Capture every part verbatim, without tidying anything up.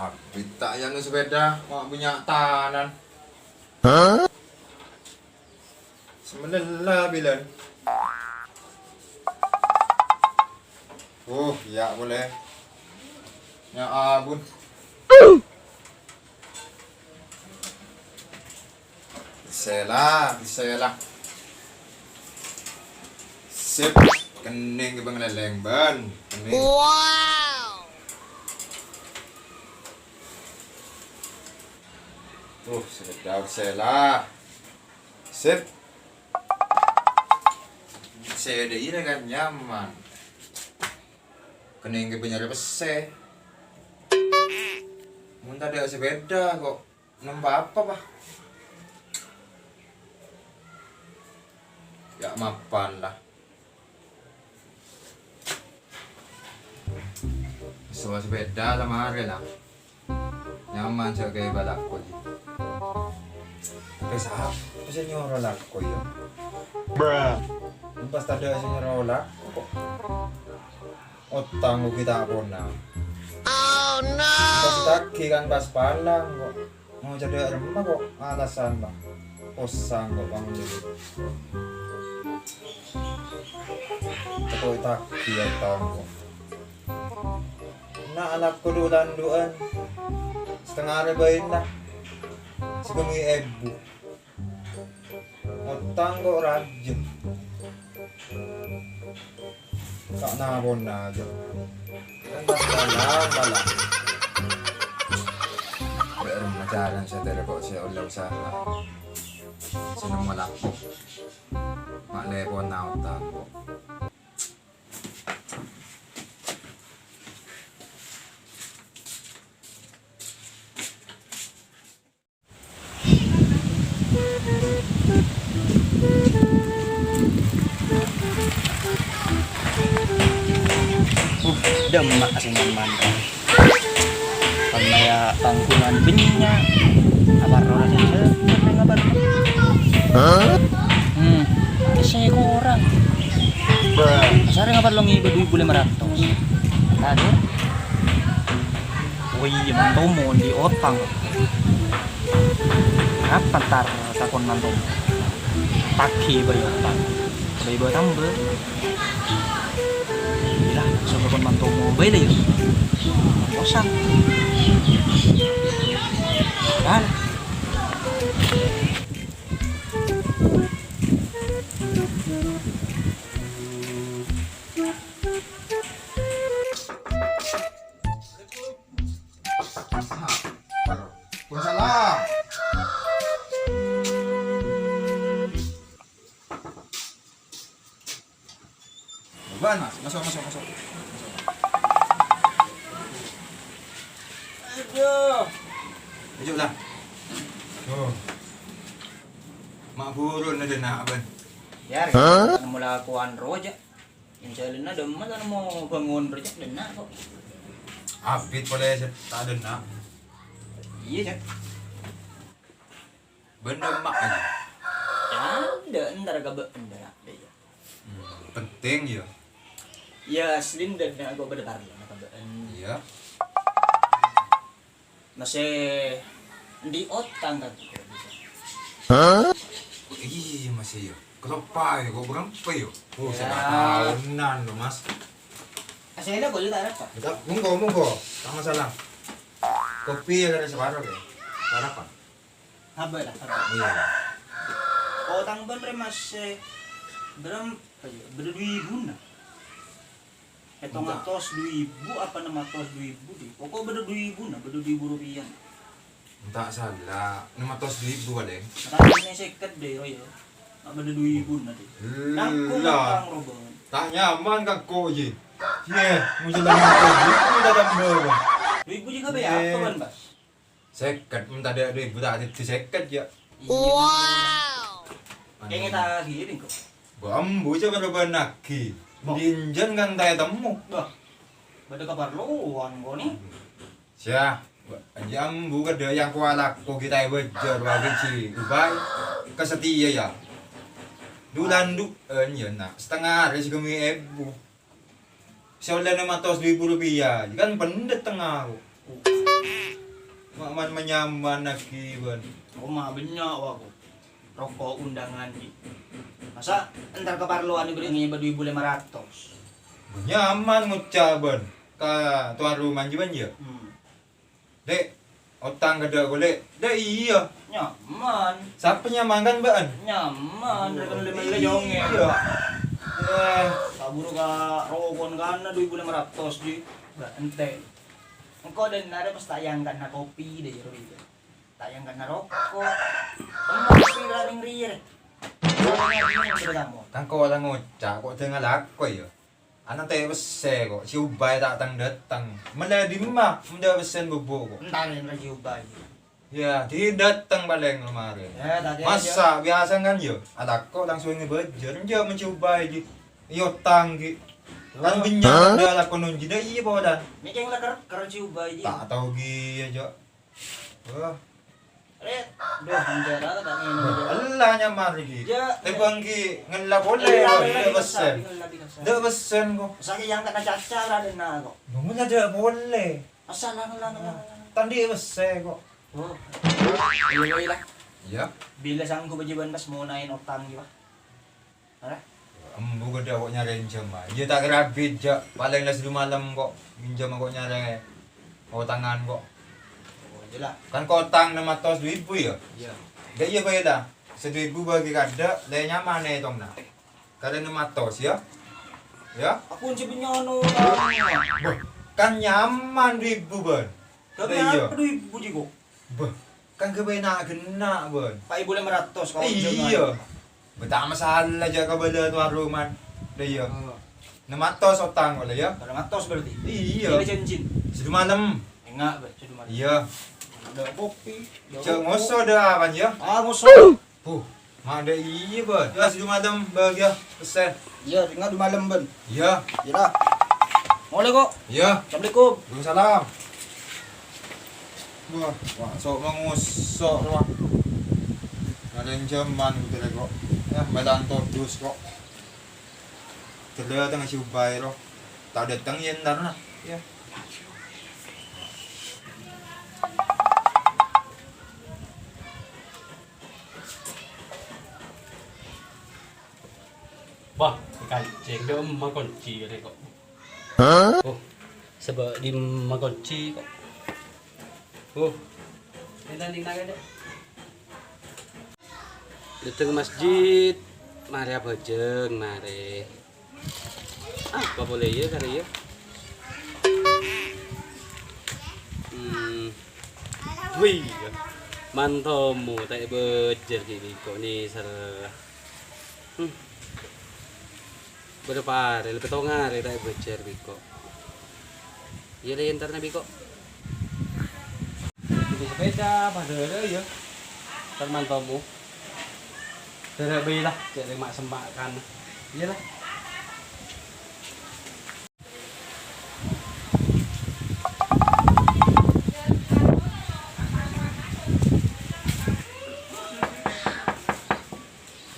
Abit ta' nyano sepeda, ma' bânnya' tanan. Samalella bilân. Oh, iyâ polè. Nya ampon. Sèla, sèla. Sip, kenning kèbâng lèlèng, bân. Kenning. Wow. Tuh, sekedar sèla. Sip. Sèdhâ ira kan nyaman. Kenning kèbâng nyarè pèssè. Mon tadâ' sepeda kok. Nemba apa, Pak? Ya, mapan lah. Soal sepeda la marè lah. Nyaman sè kaè bâlâkko, Ji. Tapè sapa sè nyoro lako, ya? Bruh. Pas tadâ' sè nyoro lako kok. Otang ugi ta' pona. Oh, no! Pas tagi kan pas palang kok. Mau cedhak remma kok alasan, Bang. Posang kok, Bang, dulu. Teko tagi otang kok. Na' alako du-landu'an. Setengah arè bâina. Sèkèng èbu. Otang kok rajâ. Ta' napona jâ. Kan pas bâlâ, bâlâ. Bâ' remma carana satèya kok sè ollè usaha. Sè nemmo lako. Ma' lèpona otang kok. Uh, dâmma' sè nyaman, Bang. Karena ya tanggungan bânnya'. Apa roh rasa sè, apa ngabar? Hmm, sè korang. Sehari ngabar lo ngibâ dua ribu lima ratus. Aduh. Oh iyâ, mantomo di otang. Apa ntar takon mantomo? Tagi bâi otang. Bâi bâ tambâ. Iyâ, so takon mantomo bâi la, yâ. Bosan. Bal. Waalaikumsalam. Bân, Mas. Maso', maso', maso'. Aduh. Ayo lah. Tuh. Ma' buru na dâna', Bân. Yâ, hah? Nemmo lakowan rowa, Cak. Jhâlânna dâmma ta' nemmo bângon rowa, Cak, dâna' kok. Abit polè sè ta' dâna'. Iyâ, Cak. Bân dâmma, yâ? Yâ, dâ' entar ka bâ' entar, yâ. Hmm, penting, yâ. Yâ, aslina dâ' kok bâdâ parlo ka bâ'na. Iyâ. Masè andi' otang ka engko'. Hah? Iyâ, masè, yâ. Kaloppaè, kok bârâmpa, yâ? Oh, yâ. Sè ta' taonan, lho, Mas. Asèna boleh ta' arapa? Enggak, monggo, monggo. Ta' masalah. Kopi yâ, kèra saparo, yâ. Sarapan. Sabbhâr, sabbhâr. Iyâ. Otang bân rè masè bârâmpa, yâ? Bâdâ du èbuna. Ètong atos du èbu apa ennem atos du èbu, dhi? Pokok bâdâ du èbuna, bâdâ du èbu rupiah. Ta' sala, ennem atos du èbu palèng. Makanya sèket, dhi, Roy, yâ. Nggak bâdâ du èbuna, dhi. Nangkung otang, Roy, bân. Ta' nyaman ka engko', Ji. Yè, mujâ ennem atos du èbu ta' tambâ, bân. Du èbu jhughân bâi apa, bân, Bas? Sèket, mon tadâ' du èbu ta' dhâddhi sèket, yâ. Wow. Kèngèng ta' ghiring, kok. Bâ' ambu, jhâ' bârâbânaghi. Kok? Dinjhân kan ta' ètemmo. Bâh, bâdâ kaparlowan, kok, nè? Sya, bâ', jhâ' ambu kadhâ' yang kualako kita èbâjâr, wâ' ghi' jhi, ubai, ka satèya, yâ. Du-landu'ân, yâ, na', satengnga arè sèkèng èbu. Sè ollè ennem atos du èbu rupiah, kan pendhet tengnga, kok. Man-, manyaman aghi, bân. Roma bânnya' wâ' ko. Roko' undangan, Ji. Masa entar kaparlowan bâri' ngèbâ du èbu lèma ratos? Nyaman ngoca', bân. Ka towan roma, Ji, bân, yâ? Hmm. Lè', otang kaḍâ' ko, Lè'. Ḍâ' iyâ. Nyaman. Sapa nyaman kan, bân? Nyaman, rèken lèma lè jongè. Iyâ. Eh. Kabhuru ka roko'an kana du èbu lèma ratos, Ji. Bâ, entè'. Engko' ḍâ'enna rè pas ta' èangka'na kopi ḍâ' jârèya. Ta' èangka'na roko'. Emma kopi la neng rèya rè. Kan ko' la ngoca', ko' ḍâ' ngalako, yâ. Ana tè' pèssè ko', si Ubay ta' tang-ḍâteng. Mellè ḍimma, mon ḍâ' pèssèna bubbu' ko'. Entar entar si Ubay. Yâ, ḍi ḍâteng palèng kemarin. Yâ, tadi aja. Masa biasa kan, yâ? Alako langsung èbâjâr. Enjâ' mon si Ubay, Ji. Iyâ, otang, Ji. Kan bânnya' ḍâ' lakon onji, ḍâ' iyâ, Podan. Mèkèng la ker-, ker si Ubay, Ji. Ta' tao, Ji, yâ, Jo. Wah. Rè, duh, penjara ta' ngènè. Ella nyamar iki. Ya, tèmbhâng ki ngella polè, ella, ella ḍâ' pèssèna. Ella ḍâ' pèssèna. Ḍâ' pèssèna ko'. Sakè' yang kena cacar adâna ko'. Bângolla ḍâ' polè. Asal ngella, ngella, ngella. Tandhi pèssè ko'. Oh. Iyâ, iyâ, la. Iyâ. Bilâ sanggup bâjâ bân pas monaè otang, yâ, Pak. Hah? Embu ghâḍâ' ko' nyarè ènjhâm, ah. Iyâ, ta' kèra abit, jâ'. Palèng la sèḍu malem ko'. Minjhâm ko' nyarè otangan ko'. Oh, iyâ la. Kan ko' otang ennem atos du èbu, yâ? Iyâ. Ḍâ' iyâ bhâi la. Sèḍu èbu bâgi kaḍâ', la nyaman ètongna. Kalè ennem atos, yâ? Yâ? Aku sih punya anu. Bâh, kan nyaman du èbu, bân. Ḍâ' iyâ. Apa du èbu, Ji, ko'? Bâh, kan ghâbây na'-ghenna', bân. Pa' èbu lèma ratos kau. Iyâ. Bâ, ta' masalah, jâ' kabâlâ towan roma. Ḍâ' iyâ. Oh. Ennem atos otang ko' la, yâ? Ennem atos berarti? Iyâ. Ini janjin. Sèḍu malem. Enggak, bân, sèḍu malem. Iyâ. Ada kopi, ada roko'. Jâ' ngoso ḍâ' apan, yâ? Ah, ngoso. Huh, ma' ḍâ' iyâ, bân. Yâ, sèḍu malem, bâgi, yâ, pèssè. Iyâ, ḍinga ḍu malem, bân. Iyâ. Iyâ la. Molè ko'. Iyâ. Assalamualaikum. Waalaikumsalam. Wah, wah, sok mangoso', wah. Kalè ènjhâman, bhender ko'. Yâ, mèlan todus ko'. Ḍâlâ tengah si Ubay ro. Ta' ḍâteng yâ entarna. Yâ. Wah, kancèng ḍâ' emma konci rè ko'. Hah? Oh, sabâ' ḍimma konci ko'. Oh. Enten ḍinna' kaḍâ'. Ḍâteng masjid, marè abhâjâng, marè. Apa polè iyâ, karè iyâ? Hmm. Wih, mantomo ta' èbâjâr ghi' bi' ko' nèser. Hmm. Bârâmpa arè, la pètto' arè ta' èbâjâr bi' ko'. Iyâ, la èntarna bi' ko'. Bâḍâ sepèda, paḍâ iyâ. Tar mantomo. Ḍârâ bhâi la, cè' rèng ma'-semma' kan. Iyâ la.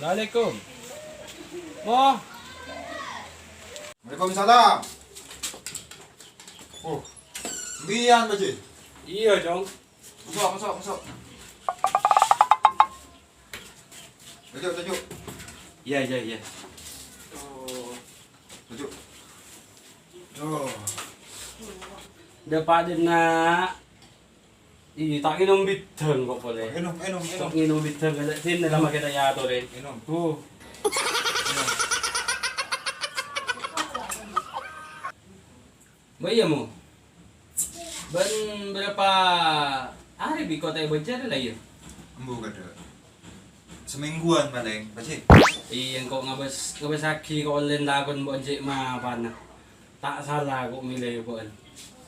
Assalamualaikum. Mo. Waalaikumsalam. Oh, mbiyan, Pak Ji? Iyâ, Cong. Masuk, masuk, masuk. Toju', toju'. Iyâ, iyâ, iyâ. Toju'. Ḍâpa' ḍinna'. Iyâ, ta' ngènom bhidhâng ko' polè. Ngènom, ngènom, ngènom. Ta' ngènom bhidhâng, kaḍâ' ḍinna' la makè ta' èyatorè. Ngènom. Huh. Ngènom. Bâ iyâ, Mo. Bân bârâmpa arè bi' ko' ta' èbâjâr la iyâ? Embu kaḍâ'. Samèngguwân palèng, Pak Ji. Iyâ, engko' ngabâs-, ngabâssaghi ko' ollèna lakon bâ'ân cè' mapana. Ta' sala ko' mèlè bâ'ân.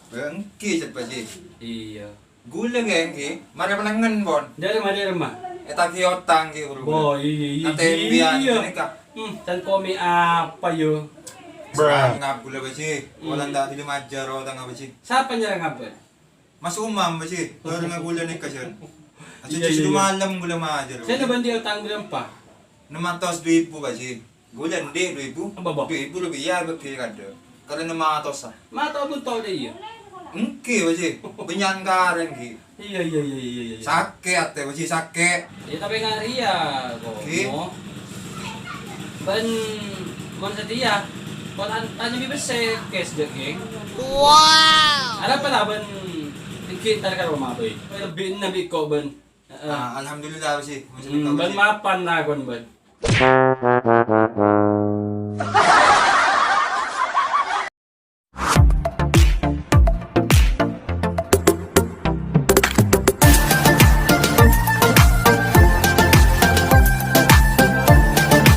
Bâ èngghi, cè' Pak Ji. Iyâ. Ghulâ ghi' èngghi, marè palèngngen, pon. Ḍâremma, ḍâremma? Ètaghi otang ghi' ghuru. Bo, iyâ, iyâ, iyâ. Nate mbiyan ghânèka. Hmm, can komè apa, yâ? Serrang ghulâ, Pak Ji. Hmm. Ghulâ ta' ḍuli majâr otang, Pak Ji. Sapa nyerrang abâ'? Mas Umam, Pak Ji. Bâreng ghulâ nèka, Jan. Iyâ, iyâ, iyâ. Malem ghulâ majâr. Sè bâḍâ otang bârâmpa? Ennem atos du èbu, Pak Ji. Ghulâ andi' du èbu. Apa, apa? Du èbu rupiah bâgi kaḍâ'. Kalè ennem atos, ah. Ma' to' bunto ḍâ' iyâ. Èngghi, Pak Ji. Bânnya'an karèng, ghi. Iyâ, iyâ, iyâ, iyâ, iyâ. Sakè' atè, Pak Ji, sakè'. Yâ, tapè nga' rèya, kok. Ghi. Mo. Bân, mon satèya, kok tan-, tanya'aghi pèssè, cash jâ', ghi. Wow. Arapa la bân èngghi entar ka roma, bhâi? Lebbi enna' bi' kok bân. Heeh. Ah, alhamdulillah, Pak Ji. Hmm, bân mapan la kon, bân.